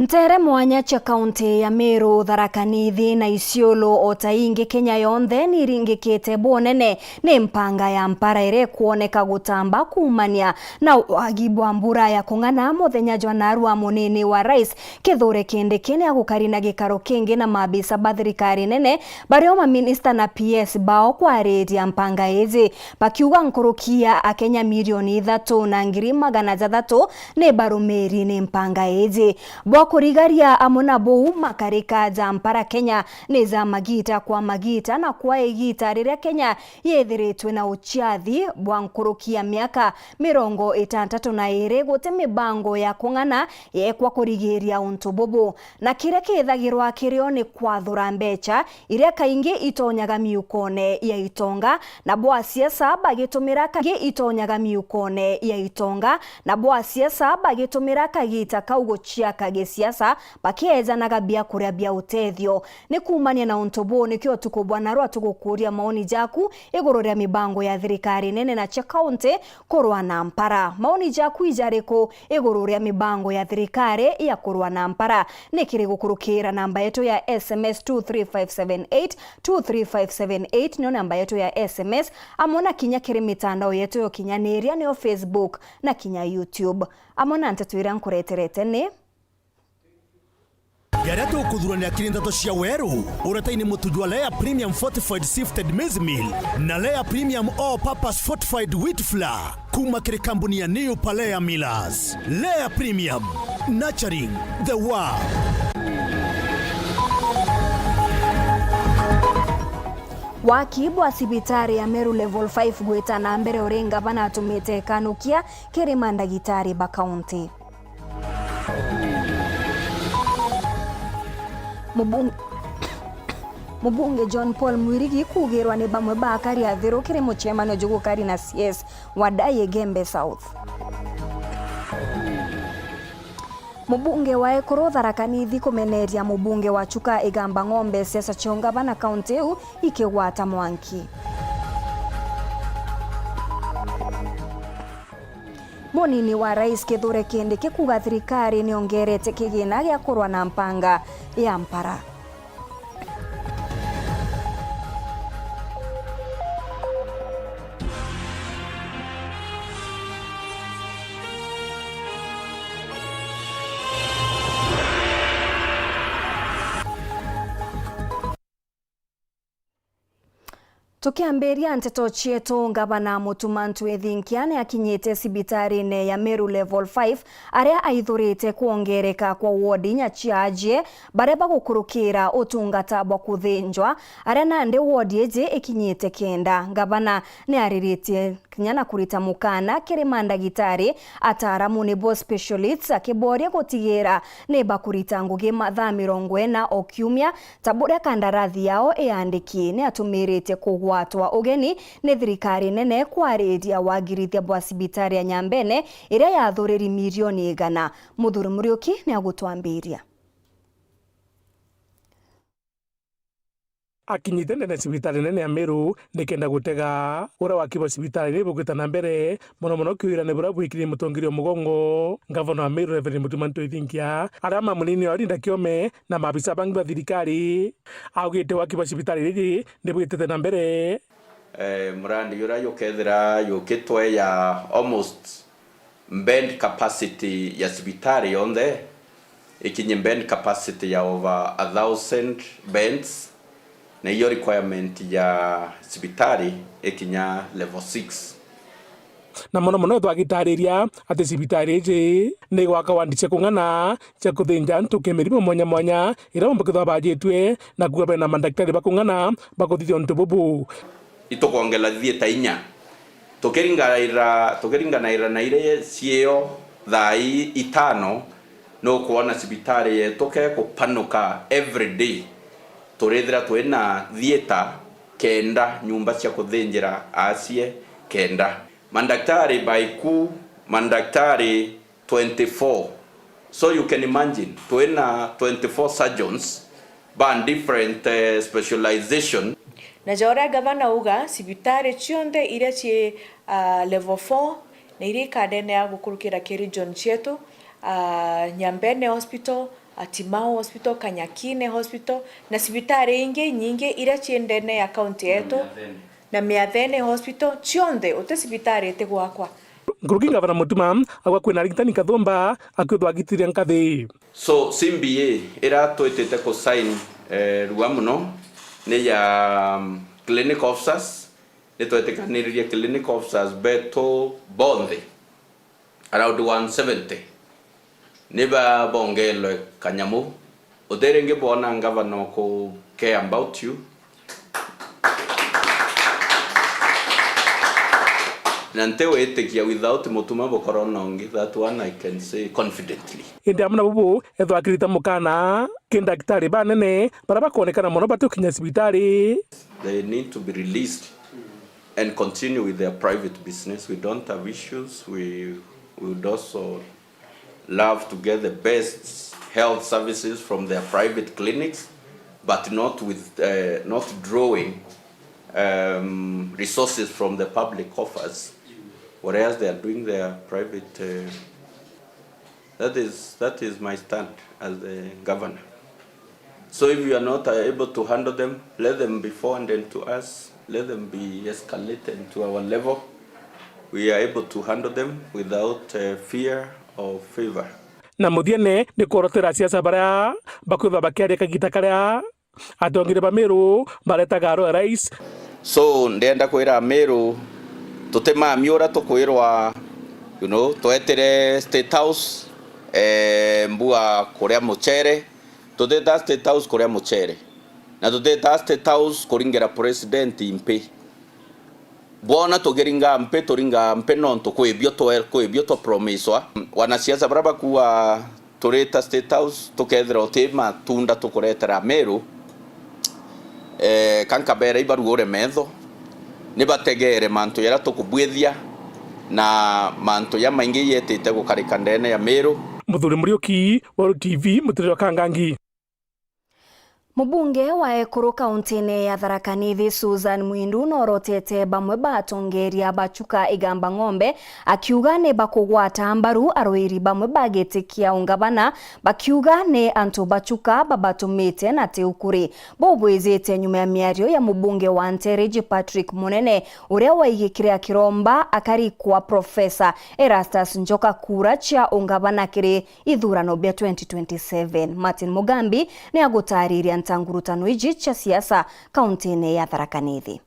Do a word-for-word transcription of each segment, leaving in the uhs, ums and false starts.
Nteere mwanya cia kaunti ya Meru, Tharaka Nithi na Isiolo, o ta ingi Kenya yonthe, niringikite bwonene ni mpanga ya mpara iria ikwoneka gutamba kuumania na wagi bwa mbura ya kung'ana. Muthenya jwa narua, munini wa rais Kithure Kindiki ni agukari na gikaro kingi na maabisa ba thirikari nene, bario maminista na P S bao kwariria mpanga iji, bakiuga nkuruki ya Akenya milioni ithatu na ngiri magana jathatu ni barumiri ni mpanga iji. Bwa kurigaria amwe na buu, makarika ja mpara Kenya ni ja magita kwa magita, na kwa igita riria Kenya yithiritwe na uciathi bwa nkuruki ya miaka mirongo itantatu na iri, guti mibango ya kung'ana yekwa kurigiria untu bubu. Na kiria kithagirwa kirio ni kwathura mbecha iria kaingi itonyaga miukone ya itonga, na bwa siasa bagitumira ka-, itonyaga miukone ya itonga, na bwa siasa bagitumira kagita kau guciaka gisiasa, bakiejanaga biakuria bia utethio. Ni kuumania na untu buu, nikio utuku bwa narua tugukuria maoni jaku iguru ria mibango ya thirikari nene na cia kaunti kurwa na mpara. Maoni jaku ijariku iguru ria mibango ya thirikari ya kurwa na mpara? Ni kiri gukurukira namba yetu ya S M S two three five seven eight, two three five seven eight niyo namba yetu ya S M S, amwe na kinya kiri mitandao yetu ya ukinyaniria, niyo Facebook na kinya YouTube. Amwe na nteto iria nkureterete ni Jaria tukuthurania kiri nteto cia weru, uretaini mutu jwa Lea Premium Fortified Sifted Maize Meal na Lea Premium All Purpose Fortified Wheat Flour kuuma kiri kambuni ya New Palea Millers. Lea Premium, nurturing the world. Waki bwa cibitari ya Meru Level five gwita na mbere uri ngavana atumite ikanukia kiri mandagitari ba kaunti. Mubung-, Mubunge John Paul Mwirigi kuugirwa ni bamwe ba akari athiru kiri mucemanio jugukari na C S wa Dai Igembe South. Mubunge wa ekuru Tharaka Nithi kumeneria mubunge wa Chuka Igamba Ng'ombe, siasa cia ungavana kaunti iu ikigwata mwanki. Munini wa rais Kithure Kindiki kuuga thirikari niongerete kigina gia kurwa na mpanga ya mpara. Tukiambiria nteto cietu, Ngavana Mutuma M'Ethingia ni akinyite cibitarine ya Meru Level five, aria aithurite kwongereka kwa wodi inya cia ajie baria bagukurukira utungata bwa kuthinjwa, aria nandi wodi iji ikinyite kenda. Ngavana ni ariritie kinya na kurita mukana kiri mandagitari, ataaramu nibo specialists, akiboria gutigira ni bakurita ngugi mathaa mirongo ina o kiumia, ta buria kandarathi yao iandiki. Ni atumirite kugwatwa ugeni ni thirikari nene kwariria wagirithia bwa cibitari ya Nyambene iria yathuriri milioni igana. Muthuri Muriuki ni agutwambiria. Akinyite ndene ya cibitari nene ya Meru nikenda gutega uria waki bwa cibitari iri bugwita na mbere, mono mono kiwirane buria bwikiri mutongeria o mugongo, Ngavana wa Meru Reverend Mutuma M'Ethingia, aria ma munini wa Linda Kiome na maabisa bangi ba thirikari. Augite waki bwa cibitari riri nibwitite na mbere. Eh, murandi uria yukethira yukitwe ya almost bed capacity ya cibitari yonthe, ikinye bed capacity ya over a thousand beds, na iyo requirement ya cibitari ikinya level six. Na mono mono twagitariria ati cibitari iji ni gwaka wandi cia kung'ana cia kuthinja antu ki mirimo mwanya mwanya iria umbe kithwa bajitwe, na kuga bena mandaktari ba kung'ana ba kuthithia untu bubu. Itukwongela thieta inya. Tukiringanaira, tukiringanaira na iria ciio thaa ii itano, nukwona cibitari yetu ke kupanuka every day. Turithira twina thieta kenda, nyumba cia kuthinjira aacie kenda. Mandaktari baiku, mandaktari twenty-four. So you can imagine, twina twenty-four surgeons ba different, eh, specialization. Na ja uria ngavana auga, cibitari cionthe iria cii, ah, level four na iria ikaneneha gukurukira ki region cietu, ah, Nyambene Hospital, Atimao Hospital, Kanyakine Hospital, na cibitari ingi inyingi iria cii ndene ya kaunti yetu, na Miathene Hospital, cionthe uti cibitari itigwakwa. Nkuruki Ngavana Mutuma auga kwina arigitani kathumba, akwithwa agitiria nkathi. So, C B A iria twitite ku sign, eh, rua muno ni ya, um, clinic officers. Nitwetikaniririe clinic officers betu bonthe, around one seventy, ni babongerwe kanyamu. Uti ringi bwona ngavana uku care about you. Na nti witikia without Mutuma bukorwo na ungi, that one I can say confidently. Indi amwe na bubu, ethwa akirita mukana ki ndagitari banene baria bakonekana mono batiukinya cibitari. They need to be released and continue with their private business. We don't have issues. We, we would also love to get the best health services from their private clinics, but not with, uh, not drawing, um, resources from the public coffers, whereas they are doing their private, uh, that is, that is my stand as the governor. So if you are not, uh, able to handle them, let them be forwarded to us, let them be escalated to our level. We are able to handle them without, uh, fear or favor. Na muthiene ni kworotera siasa baria bakwithwa bakiaria kagita karia atongeria ba Meru baretaga Royal Rice. So, ndenda kwira Meru, tutimami uria tukwirwa, you know, twetire State House, eh, mbua kuria mucere, tutita State House kuria mucere, na tutita State House kuringira president mpi. Bwona tukiringa mpi, turinga mpi nontu kwibio twe-, kwibio twapromiswa. Wanasiasa baria bakuuga turita State House, tukethira uti matunda tukuretera Meru, eh, ka nkabera ibaruure metho, ni bategeere mantu jaria tukubwithia na mantu jamaingi jetite gukarika ndene ya Meru. Muthuri Muriuki, Weru T V, Mutiriri wa Kangangi. Mubunge wa ekuru kauntine ya Tharaka Nithi, Susan Mwindu, norotete bamwe ba atongeria ba Chuka Igamba Ng'ombe, akiuga ni bakugwata mbaru arwiri bamwe ba giti kia ungavana, bakiuga ni antu ba Chuka babatumite na ti ukuri. Buu bwijite nyuma ya miario ya mubunge wa Ntereji Patrick Munene, uria waigikire akiromba akarikwa Profesa Erastus Njoka kura cia ungavana kiri ithurano bia twenty twenty-seven. Martin Mugambi ni agutariria ntangurutano iji cia siasa kauntine ya Tharaka Nithi.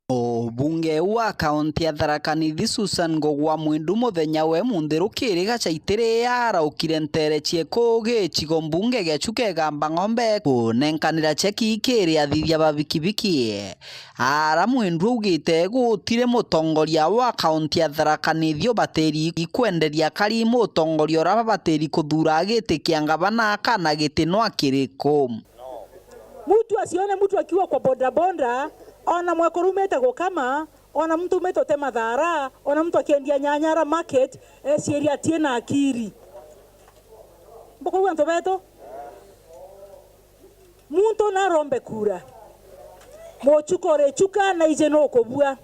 Mubunge wa kaunti ya Tharaka Nithi, Susan Ngogwa Mwindu, muthenya we munthi rukiri gacaitiri araukire ntere cieku gicigo mbunge gia Chuka Igamba Ng'ombe kunenkanira cheki kiri athithia ba bikibiki. Ara Mwindu augite gutiri mutongoria wa kaunti ya Tharaka Nithi ubatiri ikwenderia kari mutongoria uria babatiri kuthura giti kia ngavana kana giti nwa kiriku. Mtu asione mtu akiwa kwa bodaboda, ona mwekuru umite gukama, ona mtu umite utema thara, ona mtu akiendia nyanya ara market, eciria atie na akiri. Mbukuigua antu betu? Muntu narombe kura. Muchuka uri Chuka na iji nukubua.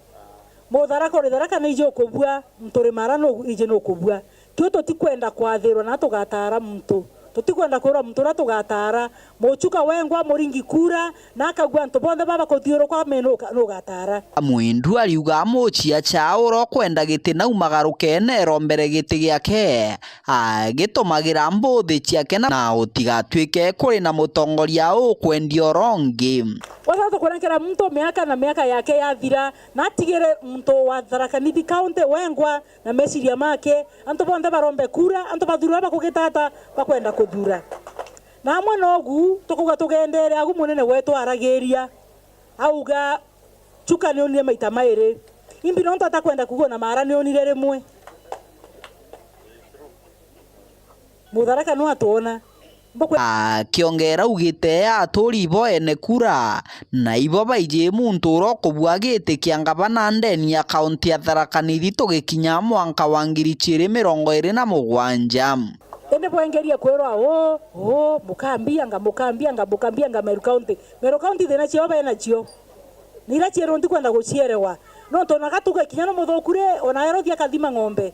Mutharaka uri Tharaka na iji ukubua. Muntu uri Mara nu-, iji nukubua. Tio tutikwenda kwathirwa na tugatara muntu. Tutikwenda kwirwa muntu uria tugatara. Muchuka wengwa muringi kura, na akagua antu bonthe baba kuthiurukwa me nuka-, nugatara. Mwindu ariuga muchia cha ura ukwenda giti naumaga rukene rombere giti giake. Agitumagira mbuthi ciake na, na utigatuike kuri na mutongoria ukwendia urongi. Wasa tukurenkera muntu miaka na miaka yake yathira, na atigire muntu wa Tharaka Nithi County wengwa na meciria make, antu bonthe barombe kura, antu bathurwa bakugitata bakwenda kuthura. Na amwe nogu tukuga tugendere agu munene wetu aragiria, auga, Chuka nionire maita mairi. Imbi nontu atakwenda kuuga na Mara nionire rimwe. Mutharaka no atwona. Mbukwe- Akiongera augite aturi ibo ene kura, na ibo baiji muntu uria ukubua giti kia ngavana ndeni ya kaunti ya Tharaka Nithi tugikinya mwanka wa ngiri chiiri mirongo iri na mugwanja. Indi bwengerie kwirwa, "Oo, oo, mukambia nga, mukambia nga, mukambia nga Meru County." Meru County thina cio bena cio. Ni iria cierwe ntikwenda gucierewa. Nontu ona gatuge kinya ni muthuku ri, ona erothi akathima ng'ombe.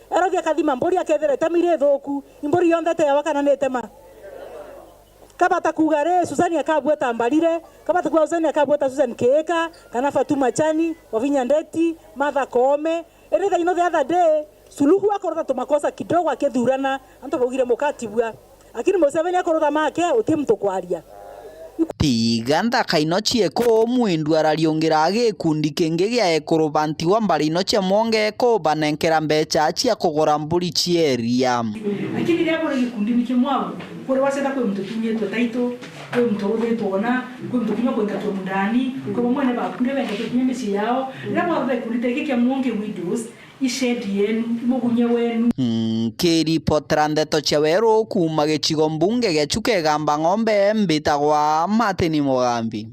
Erothi akathima mburi akethira itemi ri ithuku. Imburi yonthe iteawa kana ni itema? Kabata kuuga ri, Susani akabweta Mbarire, kabata kuuga Susani akabweta Susan Kiika, kana Fatuma Chani, Wavinya Ndeti, Martha Koome. Indi thaino the other day, Suluhu akorota tumakosa kidogo akithurana, antu baugire mukatibua. Lakini Museveni akorota make, uti muntu kwaria. Tiga nthaka ino cieko, mwindu arariungira gikundi kingi gia ekuru bantigwa mbari ino cia mwongeko banenkera mbeca cia kugura mburi cia iria. Lakini riria buri gikundini kimwe au, kuri wacetha kwi muntu kinyitwe title, kwi muntu uthitwe ona, kwi muntu kinya kuingatwe mundani, kwi bamwe ni bakuire bengatwe kinya micii yao. Riria bwathitha gikundi ta giki kia Mwongi Widows, i shed yenu, i mugunye wenu. Nkiripotera ndeto cia weru kuuma gicigo mbunge gia Chuka Igamba Ng'ombe, mbitagwa Martin Mugambi.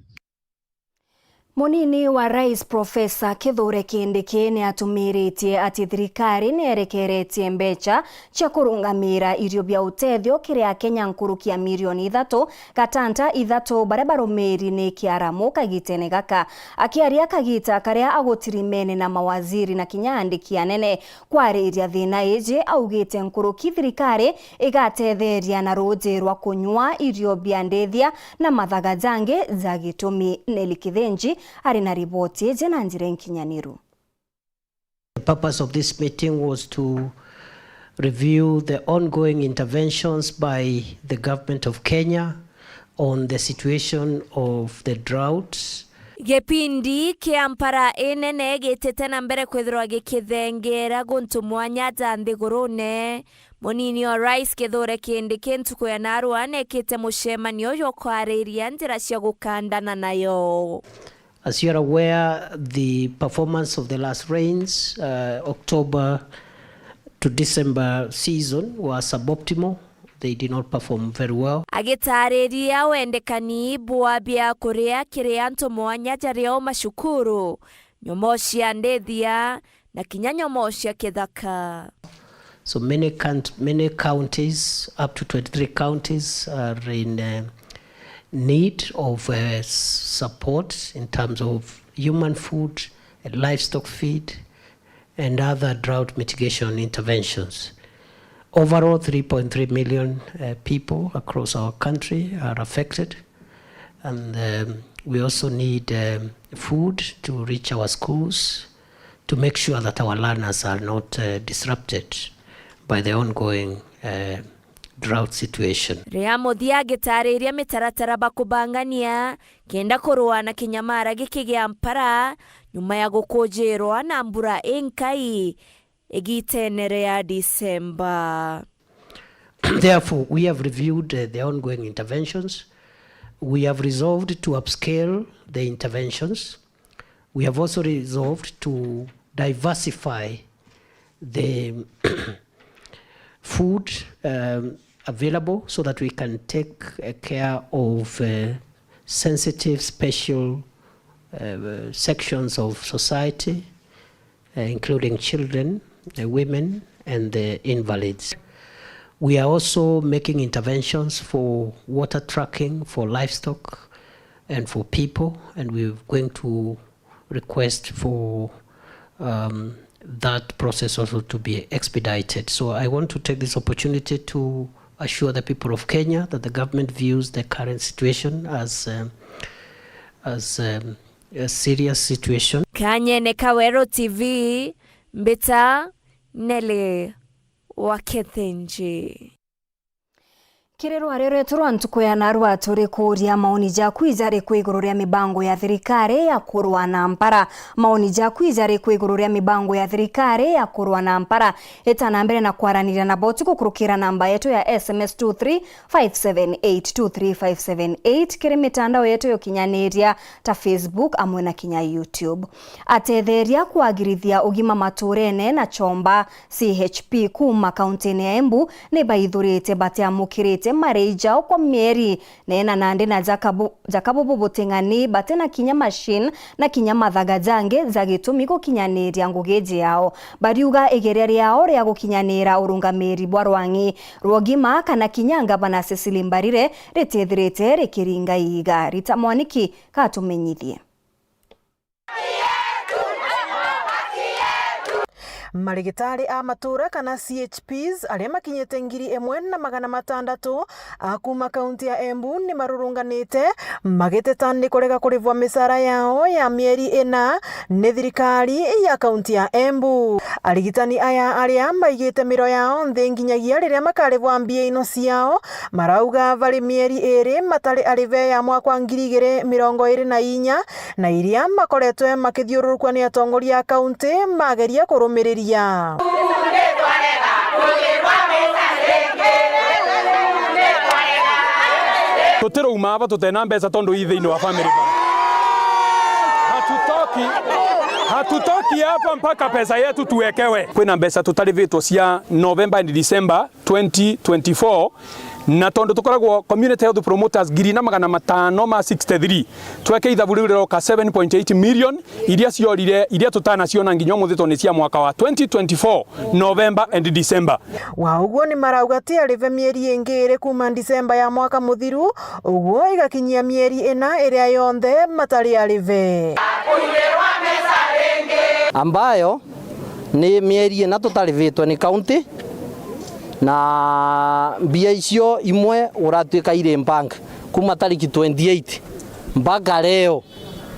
Munini wa Rais Profesa Kithure Kindiki ni atumiritie ati thirikari ni erekeretie mbeca cia kurungamira irio bia utethio kiri Akenya nkuruki ya milioni ithatu gatanta ithatu baria barumiri ni kiaramu kagitene gaka. Akiaria kagita karia agutirimene na mawaziri na kinya andiki anene kwariria thina iji, augite nkuruki thirikari igatetheria na ruuji rwa kunyua, irio bia ndithia na mathaga jangi ja gitumi. Nelly Kithinji ari na riboti iji na njira inkinyaniru. The purpose of this meeting was to review the ongoing interventions by the government of Kenya on the situation of the drought. Gipindi kia mpara inene gitite na mbere kwithirwa gikithengera guntu mwanya ja nthigurune. Munini wa Rais Kithure Kindiki ntuku ya narua nekite mucemanio jwa kwariria njira cia gukandana nayo. As you are aware, the performance of the last rains, uh, October to December season, was suboptimal. They did not perform very well. Agitaariria wendekani bwa bia kuria kiri antu mwanya jario macukuru, nyomo cia ndithia, na kinya nyomo cia kithaka. So many count-, many counties, up to twenty-three counties, are in, uh, need of, uh, s-, support in terms of human food, uh, livestock feed, and other drought mitigation interventions. Overall, three point three million, uh, people across our country are affected, and, um, we also need, um, food to reach our schools, to make sure that our learners are not, uh, disrupted by the ongoing, uh, drought situation. Ria muthia agitaariria mitaratara bakubangania kenda kurua na kinyamara giki gia mpara nyuma ya gukujirwa na mbura inkai igitene ria Disemba. Therefore, we have reviewed, uh, the ongoing interventions. We have resolved to upscale the interventions. We have also resolved to diversify the food, um, available so that we can take, uh, care of, uh, sensitive, special, uh, sections of society, uh, including children, uh, women, and the invalids. We are also making interventions for water trucking, for livestock, and for people, and we're going to request for, um, that process also to be expedited. So I want to take this opportunity to assure the people of Kenya that the government views the current situation as, um, as, um, a serious situation. Kanyene ka Weru T V, mbita Nelly wa Kithinji. Kiri rwario rwetu rwa ntuku ya narua, turi kuuria maoni jaku ijariku iguru ria mibango ya thirikari ya kurua na mpara. Maoni jaku ijariku iguru ria mibango ya thirikari ya kurua na mpara? Ita na mbere na kwaraniria na boti gukurukira namba yetu ya S M S two three five seven eight, two three five seven eight, kiri mitandao yetu ya ukinyaniria ta Facebook amwe na kinya YouTube. Atetheria kwagirithia ugima maturene na chomba C H P kuuma kauntine ya Embu ni baithurite batiamukirite marei jao kwa mieri. Neena nandi na Jakabu-, Jakabubu Buting'ani bati na kinya machine na kinya mathaga jangi ja gitumi gukinyaniria ngugi jiao. Bariuga igeria riao ria gukinyaniira urungamiri bwa rwang'i rwa ugima kana kinya ngavana Cecily Mbarire ritithirite rikiringa iiga. Rita Mwaniki katumenyithie. Marigitari a matura kana C H Ps aria makinyite ngiri imwe na magana matandatu a kuuma kaunti ya Embu ni marurunganite magiteta ni kurega kurivwa micara yao ya mieri ina ni thirikari ya kaunti ya Embu. Arigitani aya aria maigite miro yao nthi nginyagia riria makarivwa mbia ino ciao, marauga bari mieri iri matari arive ya mwaka wa ngiri igiri mirongo iri na inya, na iria makoretwe makithiururukua ni atongoria a kaunti mageria kurumiriria. Tutirauma aba tutena mbeca tondu i thiini wa family. Hatutoki, hatutoki hapa mpaka pesa yetu tuwekewe. Kwina mbeca tutarivitwe cia November and December twenty twenty-four, na tondu tukoragwo community health promoters ngiri na magana matano ma sixty-three, tweke ithabu riu riroka seven point eight million, iria ciorire, iria tutanaciona nginya umuthi tondu ni cia mwaka wa twenty twenty-four, November and December. Wa uguo ni marauga ti arive mieri ingi iri kuuma Disemba ya mwaka muthiru, uguo igakinyia mieri ina iria yonthe matari arive. Ambayo ni mieri ina tutarivitwe ni kaunti, na mbia icio imwe uratuika iri bank kuma tariki twenty-eight mpaka leo,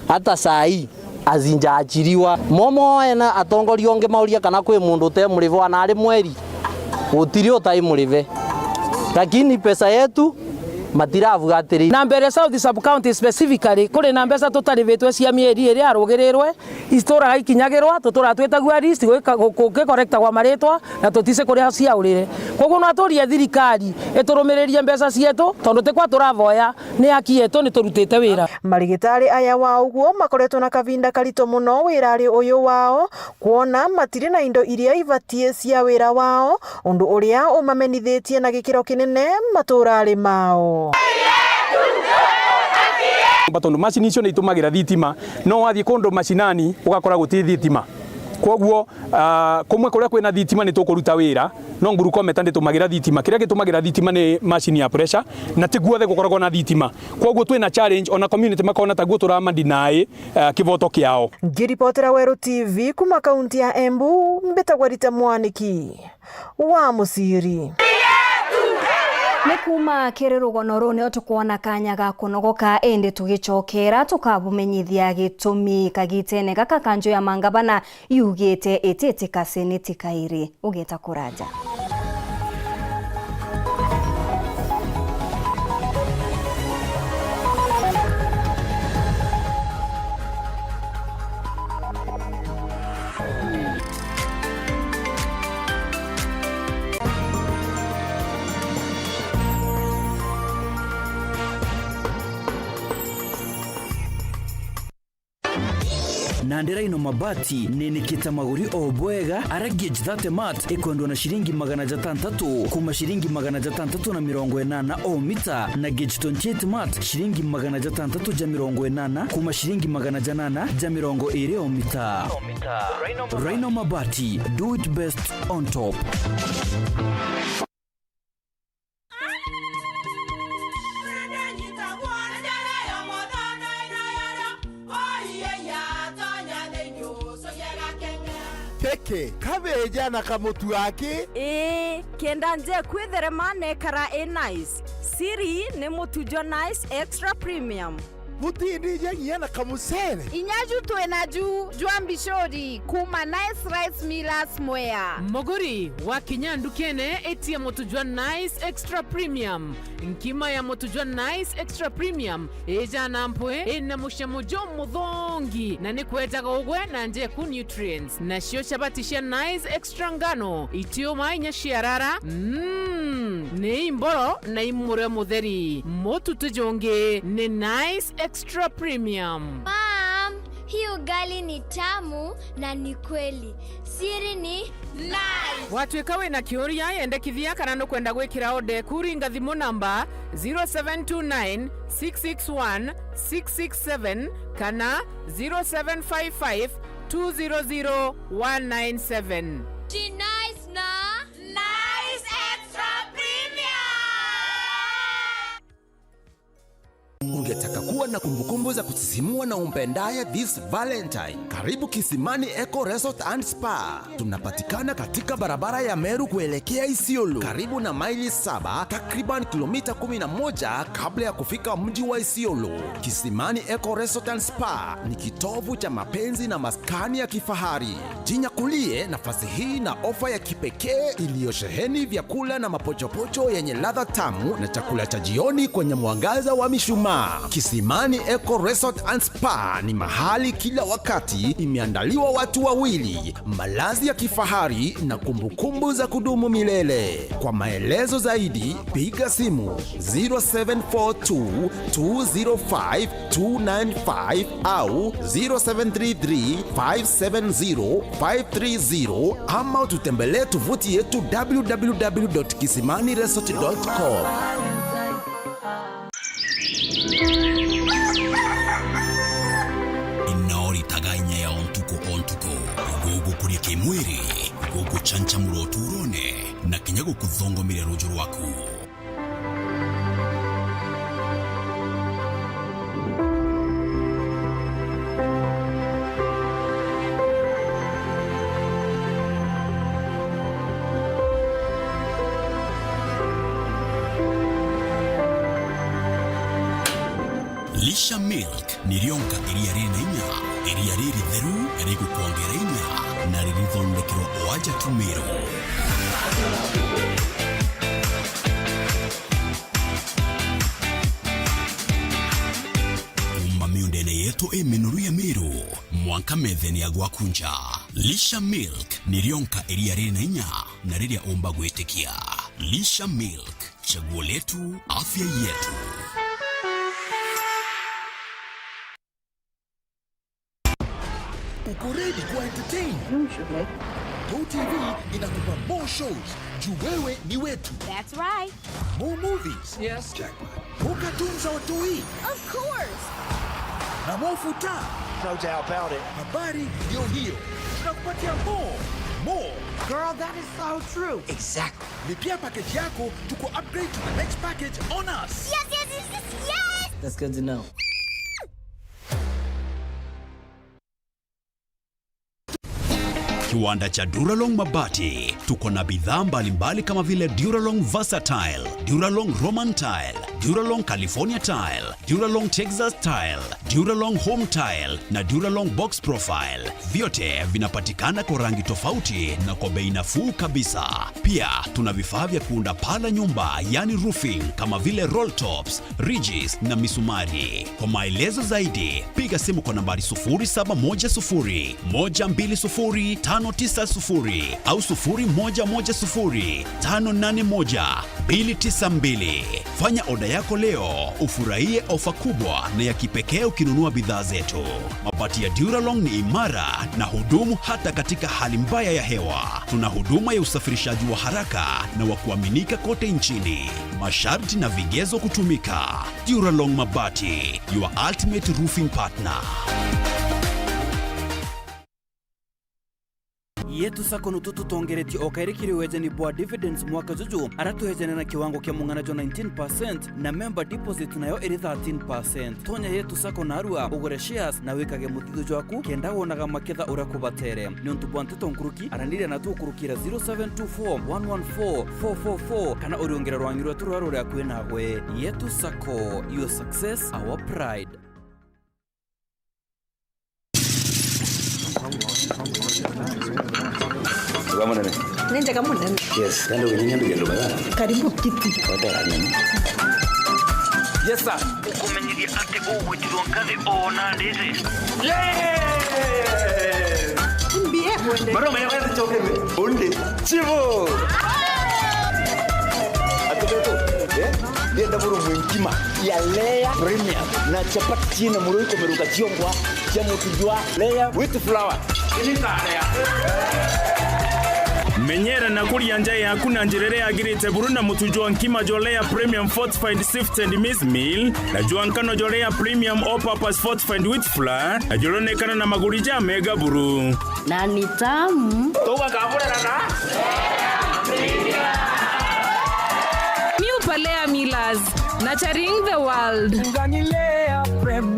hata saa hii hazijaachiliwa. Momo ena atongoria ongi mauria kana kwi mundu utemurive, na ari mweri gutiri utaimurive, lakini pesa yetu matirabuatiriire. Na mbere South Sub County specifically, kuri na mbeca tutarivitwe cia mieri iria yarugirirwe, ituraga ikinyagirwa, tuturaga twitagua list, gwika-, gu-, gukikorektagwa maritwa, na tutisi kuria ciaurire. Koguo no turie thirikari iturumiririe mbeca cietu, tondu tikwa turavoya, ni haki yetu, ni turutite wira. Marigitari aya wa uguo makoretwo na kavinda karito muno wirari uyu wao, kwona matiri na indo iria ibatie cia wira wao, undu uria umamenithitie na gikiro kinene maturari mao. Tondu macini icio ni itumagira thitima, no wathii kundu macinani ugakora guti thitima. Kwoguo, ah, kumwe kuria kwina thitima ni tukuruta wira, no ngurukometa nditumagira thitima. Kiria gitumagira thitima ni macini ya pressure, na ti guothe gukoragwo na thitima. Kwoguo twina challenge, ona community makona taguo turamadinai, ah, kivoto kiao. Ngiripotera Weru T V kuma kaunti ya Embu, mbitagwa Rita Mwaniki wa Muciri. Ni kuuma kiri rugono ruu nio tukwona kanya ga kunogoka, indi tugicokera tukabumenyithia gitumi. Kagitene gaka, kanju ya mangabana yugite ititikasi ni tikairi. Ugeta kuraja. Nandi Rhino Mabati ninikite maguri o bwega, ara gauge thirty mat ikwendwa na ciringi magana jatantatu, kuma ciringi magana jatantatu na mirongo inana o mita, na gauge twenty-eight mat ciringi magana jatantatu ja mirongo inana, kuma ciringi magana janana ja mirongo iri o mita. Rhino Mabati, do it best on top. Peke, kabeja na kamutu aki. Ii, kenda nje kwitherema nekara i nice. Siri ni mutu jwa Nice Extra Premium. Butindije nginya na kamucere. Inya ju twi naju jwa mbicuri kuma Nice Rice Millers Mwea. Muguri, wakinya ndukene, itia mutu jwa Nice Extra Premium. Nkima ya mutu jwa Nice Extra Premium ijana mpwi, ina mucamo jumuthongi, na ni kwejaga ugwe na njeku nutrients. Nacio chabati cia Nice Extra ngano, itiuma inya ciarara. Mm, ni imboro na imurio mutheri. Mutu ti jungi, ni Nice Extra Premium. Mom, hii ugali ni tamu na ni kweli. Siri ni Nice. Watwika wina kiuria, yendekithia kana nukwenda gwikira order eku, ringa thimu namba zero seven two nine, six six one, six six seven kana zero seven five five, two zero zero, one nine seven. Ji Nice na Nice Extra Premium. Ungetaka kuwa na kumbukumbu za kusisimua na umpendaye this Valentine. Karibu Kisimani Eco Resort and Spa. Tunapatikana katika barabara ya Meru kuelekea Isiolo, karibu na maili saba, takriban kilomita kumi na moja kabla ya kufika mji wa Isiolo. Kisimani Eco Resort and Spa ni kitovu cha mapenzi na maskani ya kifahari. Jinyakulie nafasi hii na ofa ya kipekee iliyosheheni vyakula na mapochopocho yenye ladha tamu na chakula cha jioni kwenye mwangaza wa mishumaa. Kisimani Eco Resort and Spa ni mahali kila wakati imeandaliwa watu wawili, malazi ya kifahari na kumbukumbu za kudumu milele. Kwa maelezo zaidi, piga simu zero seven four two, two zero five, two nine five au zero seven three three, five seven zero, five three zero, ama ututembelee tovuti yetu w w w dot kisimani resort dot com. Ino ritaga inya ya o ntuku o ntuku, gugukuria kimwiri, guguchanchamura uturone, na kinya gukuthongomire ruju rwaku. Lisha Milk ni rionka iria riri na inya, iria riritheru, rigukwongera inya, na ririthondekerwa o aja tu Meru. Kuuma miundene yetu i minoru ya Meru, mwanka methene ya gwaku nja. Lisha Milk ni rionka iria riri na inya na riria umba gwitikia. Lisha Milk, chaguo letu, afya yetu. Uko ready kuwa entertain? Usually. Go T V inakupa more shows. Juu wewe ni wetu. That's right. More movies. Yes. Jackpot. More cartoons za watoi. Of course. Na more futa. No doubt about it. Habari ndio hiyo. Tunakupatia more. More. Girl, that is so true. Exactly. Lipia package yako, tuku upgrade to the next package on us. Yes, yes, yes, yes, yes. That's good to know. Kiwanda cha Duralong Mabati. Tuko na bidhaa mbalimbali kama vile Duralong Versatile, Duralong Roman Tile, Duralong California Tile, Duralong Texas Tile, Duralong Home Tile na Duralong Box Profile. Vyote vinapatikana kwa rangi tofauti na kwa bei nafuu kabisa. Pia tuna vifaa vya kuunda paa la nyumba, yani roofing, kama vile roll tops, ridges na misumari. Kwa maelezo zaidi, piga simu kwa nambari sufuri saba moja sufuri, moja mbili sufuri, tano tisa sufuri au sufuri moja moja sufuri, tano nane moja, mbili tisa mbili. Fanya oda yako leo, ufurahie ofa kubwa na ya kipekee ukinunua bidhaa zetu. Mabati ya Duralong ni imara na hudumu hata katika hali mbaya ya hewa. Tuna huduma ya usafirishaji wa haraka na wa kuaminika kote nchini. Masharti na vigezo kutumika. Duralong Mabati, your ultimate roofing partner. Yetu Sacco nutu tutongeretie o kairi kiri wejani bwa dividends mwaka juju, ara twejane na kiwango kia mung'ana jwa nineteen percent na member deposit nayo iri thirteen percent. Tonya Yetu Sacco narua, ugure shares na wikage muthithu jwaku, kenda wonaga maketha uria kubatere. Niuntu bwa nteto nkuruki, araniria natu ukurukira zero seven two four, one one four, four four four, kana uriungire rwangi rwetu ruria ruri akui nawe. Yetu Sacco, your success, our pride. Tuga munene. Ni njega munene. Yes, kandi uginyanya nduge nduga. Karibu kiti. Wata nini? Yes, sir. Ukumenyithia ati ugwitirwo nkathi ona ndiri. Yes! Mbie kwende. Maroma ya kwenda chokere. Onde. Chivo. Atubeto. Eh? Ndienda buru mwenkima ya Lea Premium na chapati ciina muro ikomeruka ciongwa cia mutu jwa Lea with flour. Menyera na kuria nja yaku na njira iria yagirite buru na mutu jwa nkima jwa Lea Premium Fortified Sifted Maize Meal na jwa nkano jwa Lea Premium All Purpose Fortified Wheat Flour na juronekana na maguri ja mega buru. Na ni tamu. Tugakamurana na New Palea Millers, nurturing the world. Ngani Lea Premium.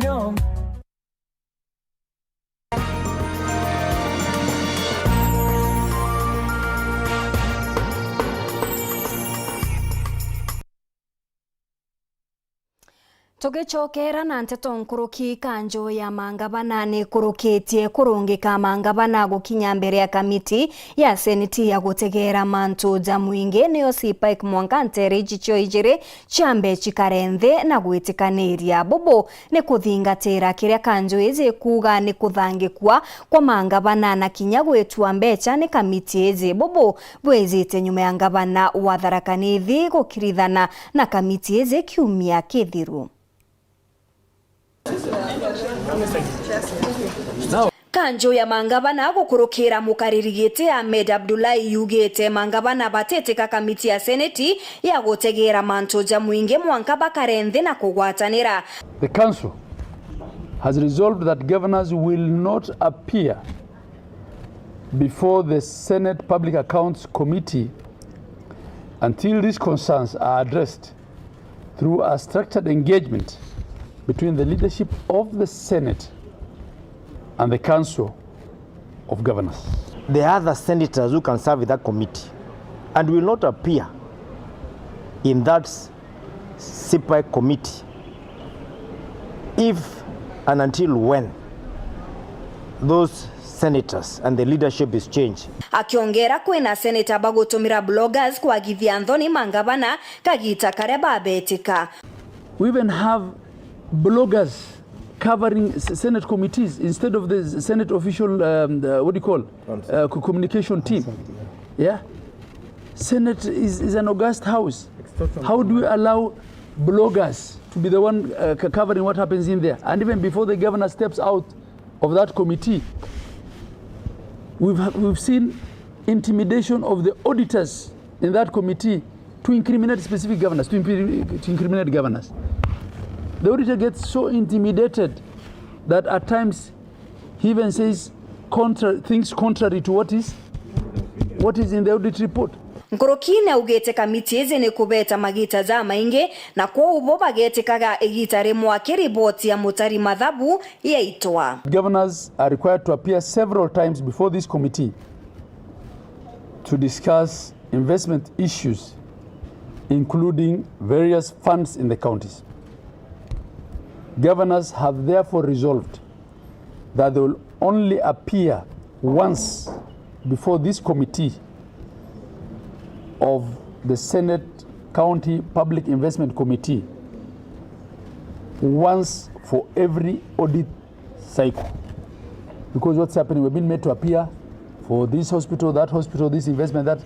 Tugicokera na nteto nkuruki, kanju ya mangavana nikurukitie kurungika mangavana gukinya mbere ya kamiti ya seneti ya gutegera mantu ja mwingi, niyo CPAC, mwanka nteere iji cio ijiri ciambe cikare nthi na gwitikaniria. Bubu ni kuthingatira kiria kanju iji ikuuga ni kuthangikua kwa mangavana na kinya gwitua mbeca ni kamiti iji. Bubu bwijite nyuma ya ngavana wa Tharaka Nithi gukirithana na kamiti iji kiumia kithiru. Kanju ya mangavana gukurukira mukariri giti Ahmed Abdullahi yugite mangavana batitika kamiti ya seneti ya gutegera mantu ja mwingi, mwanka bakare nthi na kugwatanira. The council has resolved that governors will not appear before the Senate Public Accounts Committee until these concerns are addressed through a structured engagement between the leadership of the Senate and the Council of Governors. There are other senators who can serve with that committee and will not appear in that CPAC committee if and until when those senators and the leadership is changed. Akiongera, kwina senator bagutumira bloggers kwagithia nthoni mangavana kagita karia babetika. We even have bloggers covering s-, Senate committees instead of the Senate official, um, the, what do you call, uh, co-, communication team. Yeah. Senate is, is an august house. How do we allow bloggers to be the one, uh, c-, covering what happens in there? And even before the governor steps out of that committee, we've, we've seen intimidation of the auditors in that committee to incriminate specific governors, to, impre-, to incriminate governors. The auditor gets so intimidated that at times he even says contra-, things contrary to what is, what is in the audit report. Nkuruki ni augite kamiti iji ni kubeta magita jamaingi, na kwou bo bagetikaga igita rimwe aki riboti ya mutari mathabu yaitwa. Governors are required to appear several times before this committee to discuss investment issues, including various funds in the counties. Governors have therefore resolved that they will only appear once before this committee of the Senate County Public Investment Committee once for every audit cycle. Because what's happening, we've been made to appear for this hospital, that hospital, this investment, that,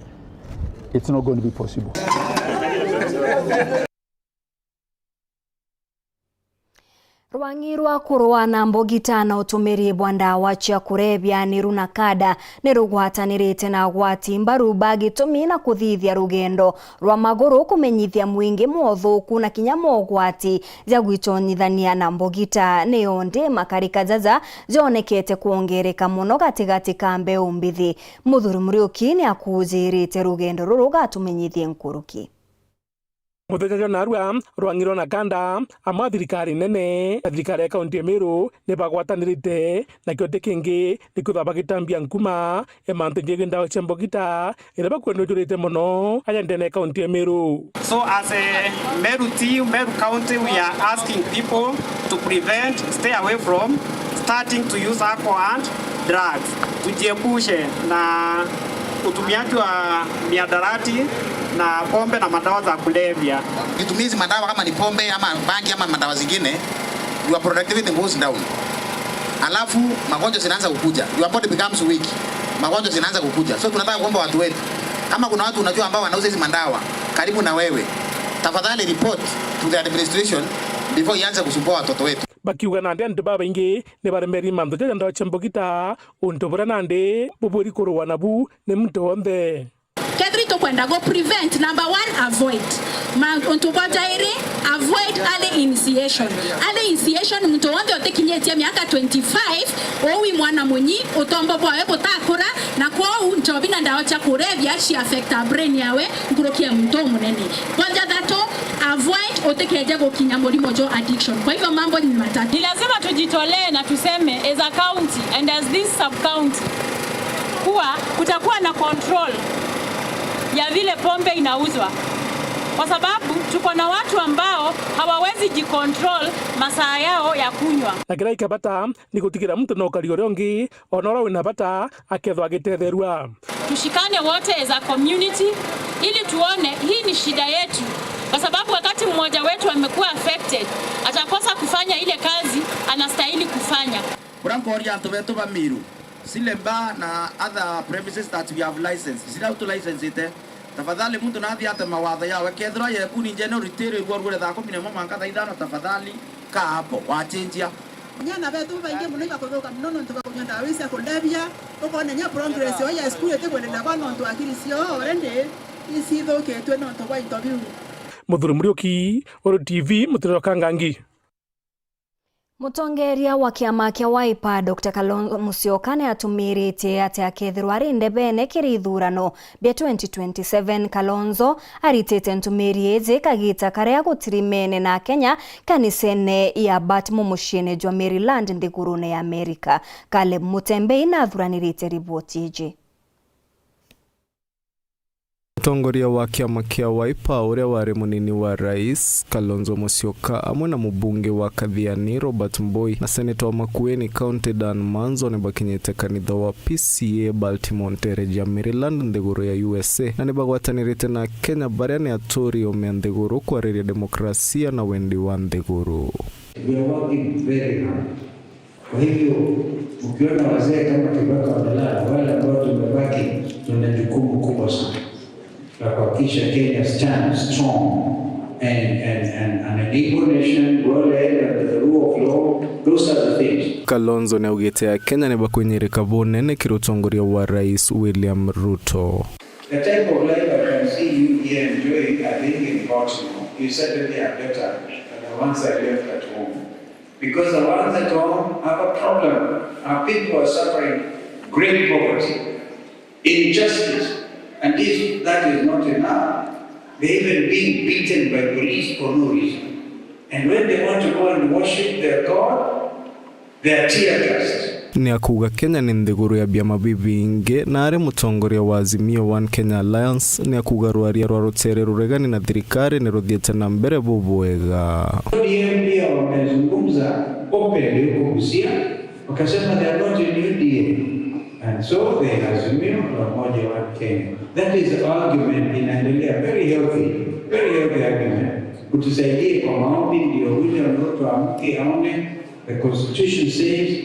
it's not going to be possible. Rwang'i rwa kurua na mbugita na utumiri bwa ndawa cia kurebia ni runa kada ni rugwatanirite na agwati mbaru ba gitumi na kuthithia rugendo rwa maguru kumenyithia mwingi mothuku na kinya mogwati ja gwitonyithania na mbugita. Niyo ndi makarika jaja jonekete kwongereka mono gatigati ka mbeu mbithi. Muthuri Muriuki ni akujirite rugendo ruru gatumenyithie nkuruki. Mutheja jwa narua, Rwang'i rwa Nakanda, amwe a thirikari nene na thirikari ya kaunti ya Meru ni bagwatanirite, na kio ti kingi ni kwithwa bagitambia nkuma ya mantu jegie ndawa cia mbugita, iria bakwenda ijurite mono aja ndene ya kaunti ya Meru. So as a Meru team, Meru County, we are asking people to prevent, stay away from starting to use alcohol and drugs. Tujiepushe na utumiaji wa miadarati na pombe na madawa za kulevya. Ukitumia hizi madawa kama ni pombe ama bangi ama madawa zingine, your productivity goes down. Alafu magonjwa zinaanza kukuja. Your body becomes weak. Magonjwa zinaanza kukuja. So tunataka kuomba watu wetu, kama kuna watu unajua ambao wanauza hizi madawa karibu na wewe, tafadhali report to the administration before ianze kusumbua watoto wetu. Bakiuga nandi antu babaingi ni baremeri mantu jaja ndawa cia mbugita, untu buria nandi buburi kurua nabu ni muntu wonthe. Kethira itukwenda gu prevent, number one, avoid. Ma-, untu bwa jairi, avoid early initiation. Early initiation, muntu wonthe utikinyitie miaka twenty-five, uu wi mwana munyi, utombo bwawe butakura, na kwou njobi na ndawa cia kurebia ci affect brain yawe nkuruki ya muntu umunene. Bwa jathatu, avoid utikeje gukinya murimo jo addiction. Kwa hivyo mambo ni matatu. Ni lazima tujitolee na tuseme as a county and as this sub county kuwa kutakuwa na control ya vile pombe inauzwa. kwa sababu tuko na watu ambao hawawezi jicontrol masaa yao ya kunywa. Na kiria gikabata ni gutigira muntu na ukari uria ungi, ona uria wina bata, akethwa agitetherua. Tushikane wote as a community ili tuone hii ni shida yetu, kwa sababu wakati mmoja wetu amekuwa affected, atakosa kufanya ile kazi anastahili kufanya. Buria nkooria antu betu ba Miru, Sile Bar na other premises that we have licensed, ciria tu licenseite, tafadhali muntu nathi ate mawatho yawe. Kethirwa yekuni njene uritirirwe urugure thaa kumi na imwe mwanka thaa ithano, tafadhali kaa hapo, wachinjia. Nyana betu baingi mono ibakuthuka mono nontu bwa kunywa ndawa ici cia kulevya. Ukona nya progress yao ya school itikwendelea kwa nontu akili ciao already icithukitue nontu bwa into biu. Muthuri Muriuki, Uru T V, Muturiro Kangangi. Mutongeria wa kiama kia Wiper, Doctor Kalonzo Musyoka, ni atumiritie ati akethirwa ari ndebene kiri ithurano bia twenty twenty-seven. Kalonzo aritite ntumiri iji kagita karia gutirimene na Akenya kanisene ya Patmore muciine jwa Maryland nthigurune ya America. Caleb Mutembei nathuranirite riboti iji. Mutongoria wa kiama kia Wiper, uria wari munini wa rais, Kalonzo Musyoka, amwe na mubunge wa Kathiani, Robert Mbui, na seneta wa Makueni County, Dan Manzo, ni bakinyite kanitha wa P C A Baltimore, nteere ja Maryland, nthiguru ya U S A, na ni bagwatanirite na Akenya baria ni aturi oome a nthiguru kwariria demokrasia na wendi wa nthiguru. We are working very hard. Kwa hivyo, ukiona wazee kama Kibaki wamelala, wale ambao tumebaki, tuna jukumu kubwa sana la kuhakikisha Kenya stands strong and, and, and, and an able nation, well led under the rule of law. Those are the things. Kalonzo ni augite Akenya ni bakwinyirika bunene kiri utongoria wa Rais William Ruto. The type of life I can see you here enjoying, I think, in Baltimore, you certainly are better than the ones I left at home. Because the ones at home have a problem. Our people are suffering great poverty, injustice, and if that is not enough, they're even being beaten by police for no reason. And when they want to go and worship their God, they are tear gassed. Ni akuuga Kenya ni nthiguru ya biama bibingi, na ari mutongoria wa Azimio One Kenya Alliance, ni akuuga rwaria rwa rutere ruregani na thirikari ni ruthiite na mbere bubwega. O D M pia wamezungumza openly huko Busia, wakasema they are not in U D A. And so they Azimio na Umoja One Kenya. That is argument inaendelea, very healthy, very healthy argument. Utusaidie kwa maombi ndio William Ruto amke aone the constitution says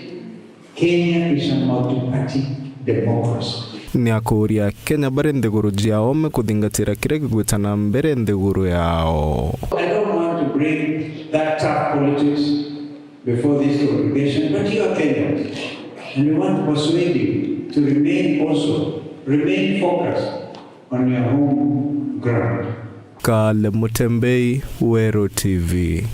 Kenya is a multi-party democracy. Ni akuuria Akenya bari nthiguru cia oome kuthingatira kiria gigwita na mbere nthiguru yao. I don't want to bring that tough politics before this congregation, but you are Kenyans, and we want to persuade you to remain also, remain focused on your home ground. Caleb Mutembei, Weru T V.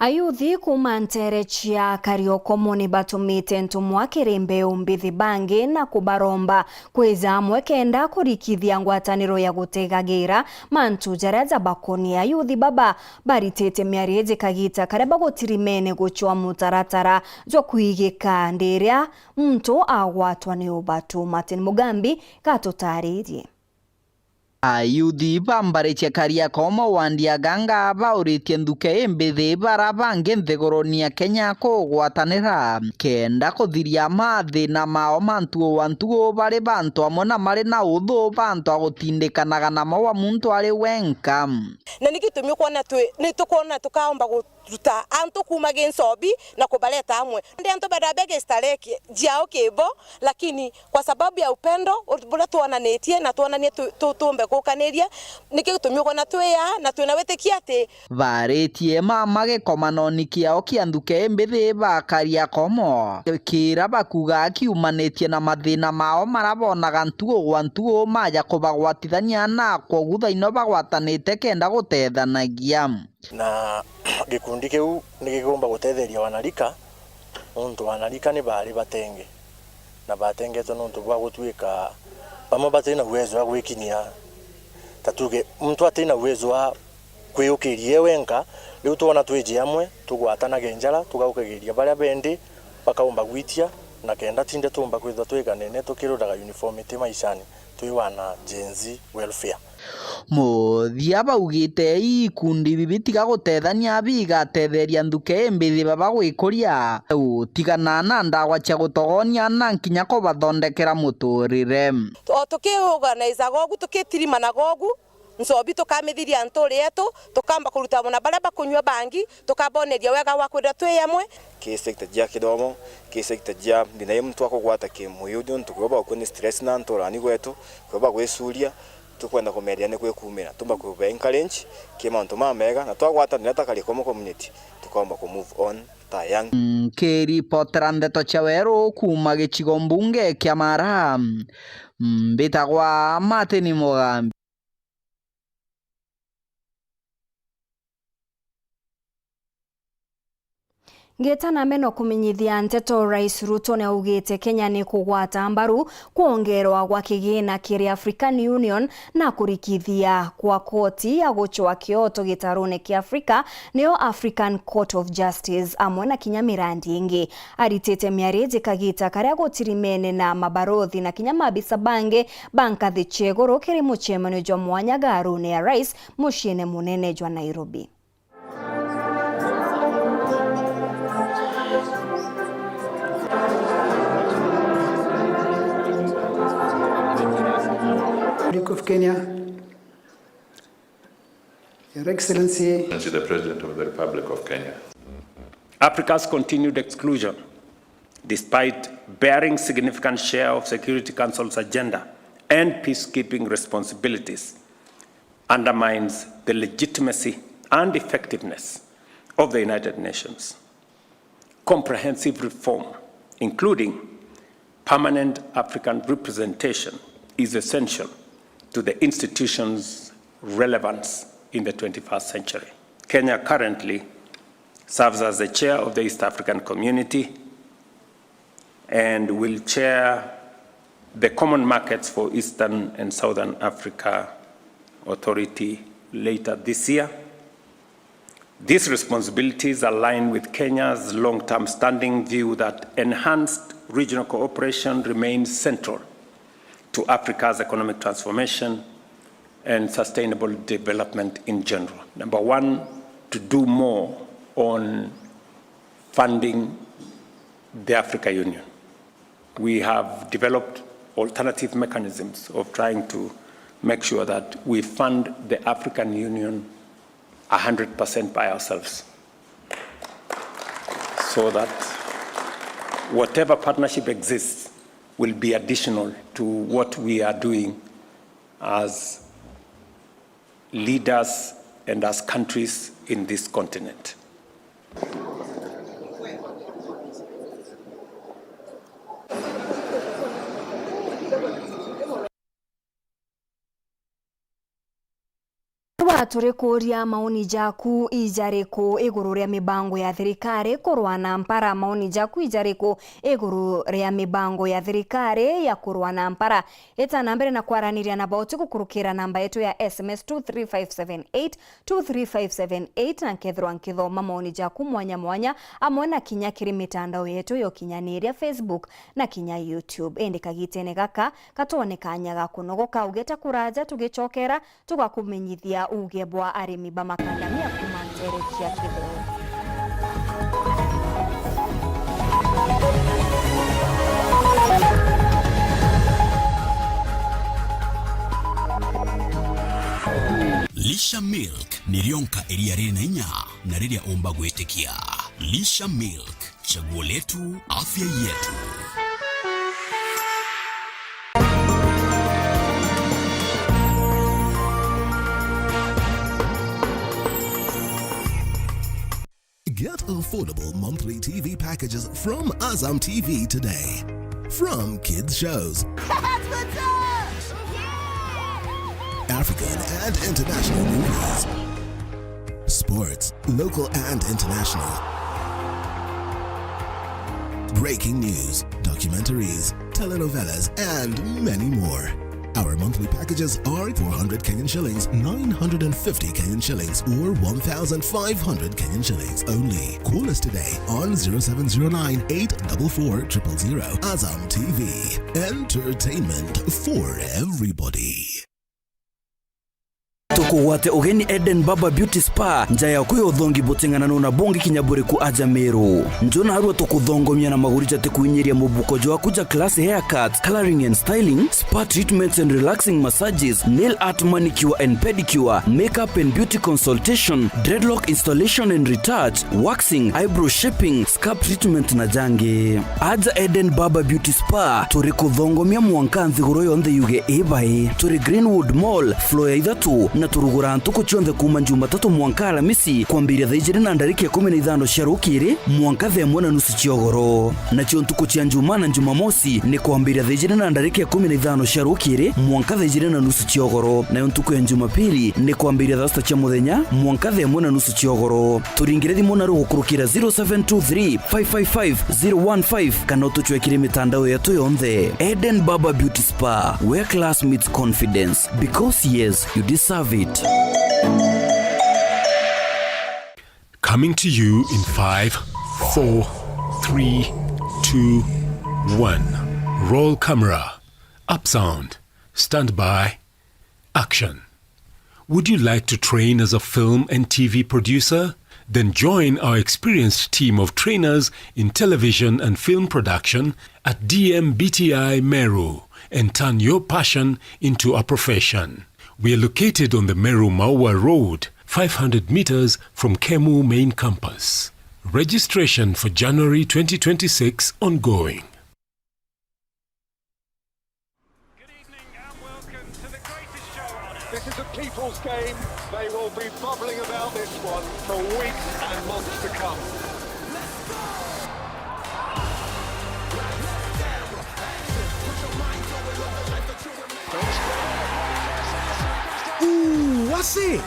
Ayuthi kuuma nteere cia Kariokoo ni batumite ntumwa kiri mbeu mbithi bangi na kubaromba kwija amwe kenda kurikithia ngwataniro ya gutegagira mantu jaria jabakoni. Ayuthi baba baritite miario iji kagita karia bagutirimene gucwa mutaratara jwa kwigika ndi iria muntu agwatwa ni ubatu. Martin Mugambi gatutaririe. Ayuthi ba mbari cia Kariakoo wandi ya Ganga bauritie nthuke imbithi bara bangi nthiguruni ya Kenya kugwatanira kenda kuthiria mathina mao ma ntugu wa ntugu bari bantu amwe na mari na uthu bantu a gutindikanaga namo wa muntu ari wenka. Na ni gitumi ukwona twi, ni tukwona tukaomba gu-, ruta antu kuuma gi nchobi na kubareta amwe. Ndi antu benda bege starehe ki-, jiao kibo, lakini kwa sababu ya upendo u-, buria twonanitie na twonanie tu-, tu-, tuumbe gukaniria, niki gitumi ukwona twi aa na twina witikia ati. Baritie mama gikomanoni kiao kia nthuke imbithi ba Kariakoo, kira bakuga kiumanitie na mathina mao mara bonaga ntugu gwa ntugu maja kubagwatithania na kwogu thaino bagwatanite kenda gutethanagia. Na gikundi kiu ni gikuumba gutetheria wanarika, nontu wanarika ni baari batenge, na batengetwe nontu bwa gutuika bamwe bati na uwezo wa gwikinyia, ta tuge, muntu ati na uwezo wa kwiukiria e wenka. Riu twona twiji amwe, tugwatanage njara, tugaukagiria baria bendi bakaumba gwitia, na kenda tinde tuumba kwithwa twiganene tukiruraga uniformity maishani twi wana Gen Z welfare. Muthia baugite ii ikundi ibi bitiga gutethania bigatetheria nthuke imbithi baba gwikuria, gutigana na ndawa cia gutogonia na nkinya kubathondekera muturire. O tukiorganizaga ugu, tukitirimanaga ugu, nchobi tukamithiria nturi yetu, tukamba kuruta muna baria bakunyua bangi, tukaboneria wega wa kwithirwa twi amwe. Ki sector jia kithomo, ki sector jia thina iria muntu akugwata kimwii, niuntu kwibo bakua ni stress na nturani gwetu, kwibo bagwicuria, tukwenda kumeria ni kwi kumira, tumba kuba encourage ki mantu mamega, na twagwata thina takari komo community, tukomba ku move on ta young. Nkiripotera ndeto cia weru kuuma gicigo mbunge kia Mara, mbitagwa Martin Mugambi. Ngeta na meno kumenyithia nteto, Rais Ruto ni augite Kenya ni kugwata mbaru kwongerwa gwa kigina kiri African Union na kurikithia kwa koti ya gucwa kioto gitarune kia Afrika, niyo African Court of Justice, amwe na kinya mirandi ingi. Aritite miario iji kagita karia gutirimene na mabarothi na kinya maabisa bangi ba nkathi cia iguru kiri mucemanio jwa mwanya garune ya Rais muciine munene jwa Nairobi. Republic of Kenya, Your Excellency. Excellency the President of the Republic of Kenya. Africa's continued exclusion, despite bearing significant share of Security Council's agenda and peacekeeping responsibilities, undermines the legitimacy and effectiveness of the United Nations. Comprehensive reform, including permanent African representation, is essential to the institution's relevance in the twenty-first century. Kenya currently serves as the chair of the East African Community and will chair the Common Markets for Eastern and Southern Africa Authority later this year. These responsibilities align with Kenya's long-term standing view that enhanced regional cooperation remains central to Africa's economic transformation and sustainable development in general. Number one, to do more on funding the Africa Union. We have developed alternative mechanisms of trying to make sure that we fund the African Union a hundred percent by ourselves, so that whatever partnership exists will be additional to what we are doing as leaders and as countries in this continent. Wa turi kuuria maoni jaku ijariku iguru ria mibango ya thirikari kurwa na mpara? Maoni jaku ijariku iguru ria mibango ya thirikari ya kurwa na mpara? Ita na mbere na kwaraniria na bauti gukurukira namba yetu ya S M S two three five seven eight, two three five seven eight, na nkethirwa nkithoma maoni jaku mwanya mwanya, amwe na kinya kiri mitandao yetu ya ukinyaniria, Facebook na kinya YouTube. Indi kagitene gaka, katwone kanya ga kunogoka, ugeta kuraja, tugicokera, tugakumenyithia uuge bwa arimi ba makandamia kuuma nteere cia Kitheu. Lisha Milk ni rionka iria riri na inya na riria umba gwitikia. Lisha Milk. Chaguo letu, afya yetu. Get affordable monthly T V packages from Azam T V today. From kids shows, African and international movies, sports, local and international, breaking news, documentaries, telenovelas, and many more. Our monthly packages are four hundred Kenyan shillings, nine hundred and fifty Kenyan shillings, or one thousand five hundred Kenyan shillings only. Call us today on zero seven zero nine eight double four triple zero. Azam T V, entertainment for everybody. Kugwate ugeni Eden Barber Beauty Spa, nja yaku ya uthongi buting'ananu na bungi kinya buriku aja Meru. Nju narua tukuthongomia na maguri jatikuinyiria mubuko jwaku ja class haircut, coloring and styling, spa treatments and relaxing massages, nail art, manicure and pedicure, makeup and beauty consultation, dreadlock installation and retouch, waxing, eyebrow shaping, scalp treatment na jangi. Aja Eden Barber Beauty Spa, turi kuthongomia mwanka nthiguru yonthe yuge ibai. Turi Greenwood Mall, floor ya ithatu, na turuguraa ntuku cionthe kuuma Jumatatu mwanka Alamisi, kwambiria thaa ijiri na ndarika ikumi na ithano cia rukiri mwanka thaa imwe na nusu cia ugoro. Nacio ntuku cia Njumaa na Jumamosi ni kwambiria thaa ijiri na ndarika ikumi na ithano cia rukiri mwanka thaa ijiri na nusu cia ugoro, nayo ntuku ya Jumapili ni kwambiria thaa sita cia muthenya mwanka thaa imwe na nusu cia ugoro. Turingire thimu naru gukurukira zero seven two three, five five five, zero one five kana utucwekire mitandao yetu yonthe. Eden Barber Beauty Spa, where class meets confidence, because yes, you deserve it. Coming to you in five, four, three, two, one. Roll camera. Up sound. Stand by. Action. Would you like to train as a film and T V producer? Then join our experienced team of trainers in television and film production at D M B T I Meru and turn your passion into a profession. We are located on the Meru Maua Road, five hundred meters from Kemu main campus. Registration for January twenty twenty-six ongoing. Good evening and welcome to the greatest show on earth. This is a people's game. They will be bubbling about this one for weeks and months to come. Ooh, wase!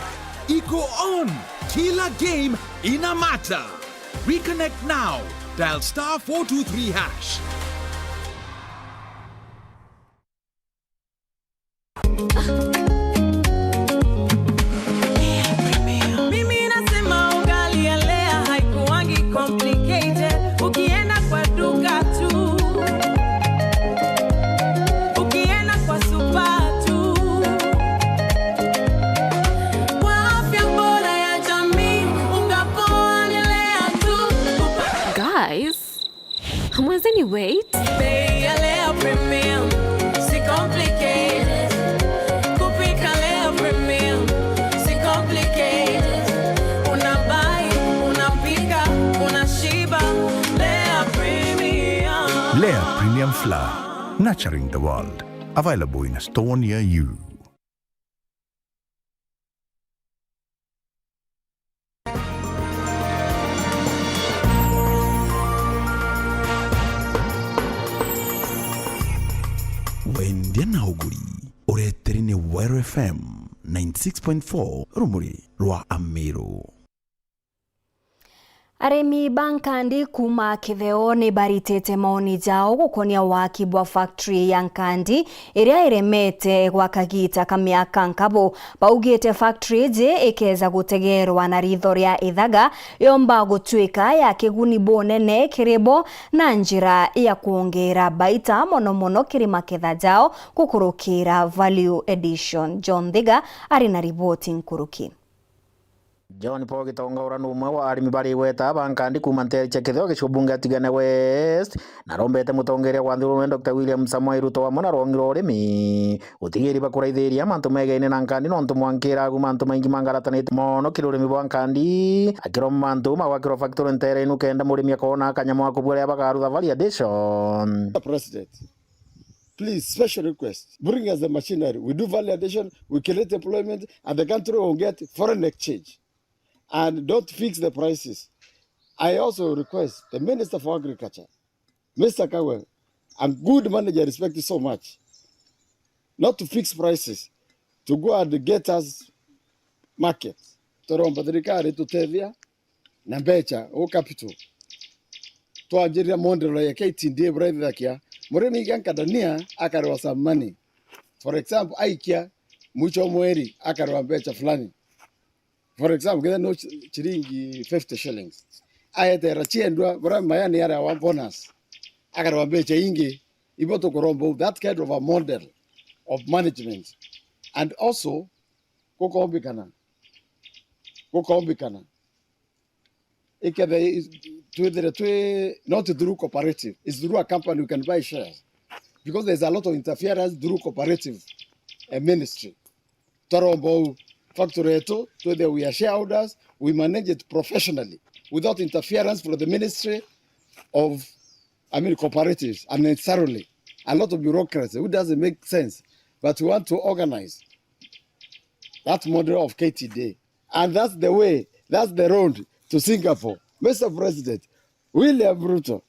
Iko on! Kila game ina matter! Reconnect now. Dial star four two three hash. Mimi nasema ugali ya Lea haikuangi complicated. Ukienda kwa duka tu, ukienda kwa supa tu, kwa afya bora ya jamii, unga poa ni Lea tu. Guys, hamwezeni wait. Bei ya Lea Premium, si complicated. Kupika Lea Premium, si complicated. Una buy, unapika, unashiba. Lea Premium. Lea Premium Flour, nurturing the world. Available in a store near you. Wendia na uguri, ureteri ni Weru F M ninety six point four, rumuri rwa Amiru. Arimi ba nkandi kuuma Kitheo ni baritite maoni jao gukonia waki bwa factory ya nkandi iria iremete gwa kagiita ka miaka nkabu. Baugite factory iji ikeja gutegerwa na ritho ria ithaga, yomba gutuika ya kiguni bunene kiri bo na njira ya kwongera baita, mono mono kiri maketha jao gukurukira value addition. John Thiga ari na riboti nkuruki. John Paul Gitonga, ura ni umwe wa arimi bari igweta ba nkandi kuuma nteere cia Kitheo, gicigo bunge ya Tigania West, na arombete mutongeria wa nthiguru nene Doctor William Samoei Ruto amwe na rwongi rwa urimi gutigiri bakuraithiria mantu megeine na nkandi, nontu mwanka iragu mantu maingi mangaratanite mono kiri urimi bwa nkandi, akiromba mantu ma gwakirwa factory nteere inu kenda murimi akoona kanyamu ga kubua riria bagarutha value addition. President, please, special request, bring us the machinery. We do value addition, we create employment, and the country will get foreign exchange. And don't fix the prices. I also request the Minister for Agriculture, Mister Kagwe, a good manager, I respect you so much, not to fix prices, to go and get us market. Turomba thirikari tutethia na mbeca, o capital. Twanjirira model ya K T D A buraithakia, murimi iga nkadania akarwa some money. For example, aikia mwisho wa mweri akarwa mbeca fulani. For example, kethira no chi-, chiringi fifty shillings. Aetera chiendwa, buria mayani aria wa bonus, akarwa mbeca ingi. Ibo tukuromba u, that kind of a model of management. And also, Gukombikana. Gukombikana. Ikethe is-, twithire twi not through cooperative, it's through a company you can buy shares. Because there's a lot of interference through cooperative, eh, ministry. Twaromba uu, factory yetu, twithire we are shareholders, we manage it professionally, without interference from the ministry of, I mean, cooperatives, unnecessarily. A lot of bureaucracy, who doesn't make sense. But we want to organize that model of K T D A. And that's the way, that's the road to Singapore. Mister President, William Ruto,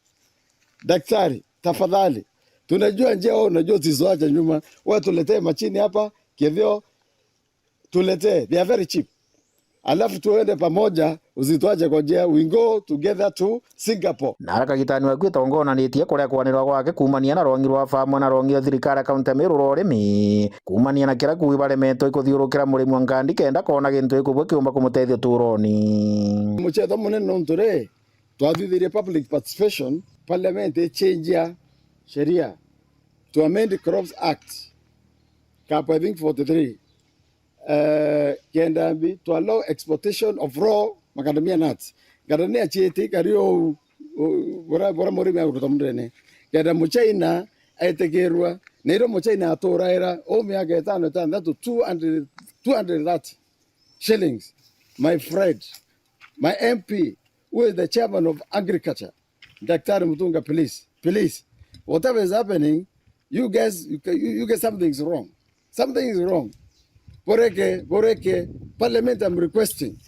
daktari, tafadhali, tunajua njia, wewe unajua, usituache nyuma. Wewe tuletee machine hapa, kithio, tuletee, they are very cheap. Alafu tuende pamoja, usituache kwa njia, we go together to Singapore. Na ara kagitani waku itongonanitie kuria kwanirwa gwake kuumania na rongi rwa famwe na rongi rwa thirikari ya kaunti ya Meru rwa urimi, kuumania na kiria kuugi baremetwe ikuthiurukira murimi wa nkandi kenda koona gintu gikubua kiumba kumutethia uturoni. Muchetho munene nontu ri, twathithirie public participation, parliament ichenjia sheria to amend Crops Act, cap, I think, forty-three, eh, kenda mbi to allow exportation of raw macadamia nuts. Ngandania chiiti kari uu, uu, bura, bura murimi aguruta mundene. Kenda Muchina etikirwa, na irio Muchina aturaira, uu miaka itano, itantatu, two hundred, two hundred thirty shillings. My friend, my M P, who is the chairman of agriculture, Daktari Mutunga, please, please, whatever is happening, you guys, you, you, you guys, something is wrong. Something is wrong. Boreke, boreke, parliament, I'm requesting.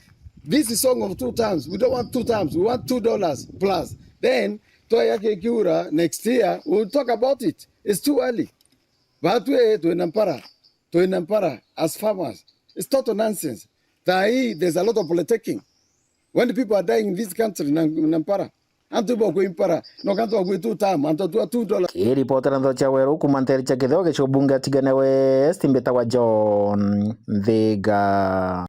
This is song of two terms. We don't want two terms. We want two dollars plus. Then, twaya kiura next year, we'll talk about it. It's too early. Batwe, twina mpara. Twina mpara as farmers. It's total nonsense. Thaa hii, there's a lot of politicking. When people are dying in this country, na, na mpara. Antu bakwi mpara. No kantu bakwi two term, antu atua two dollars. Kiripotera ntho cia Weru kuma nteere cia Kitheo gicigo bunge ya Tigania West, mbitagwa John Nthiga.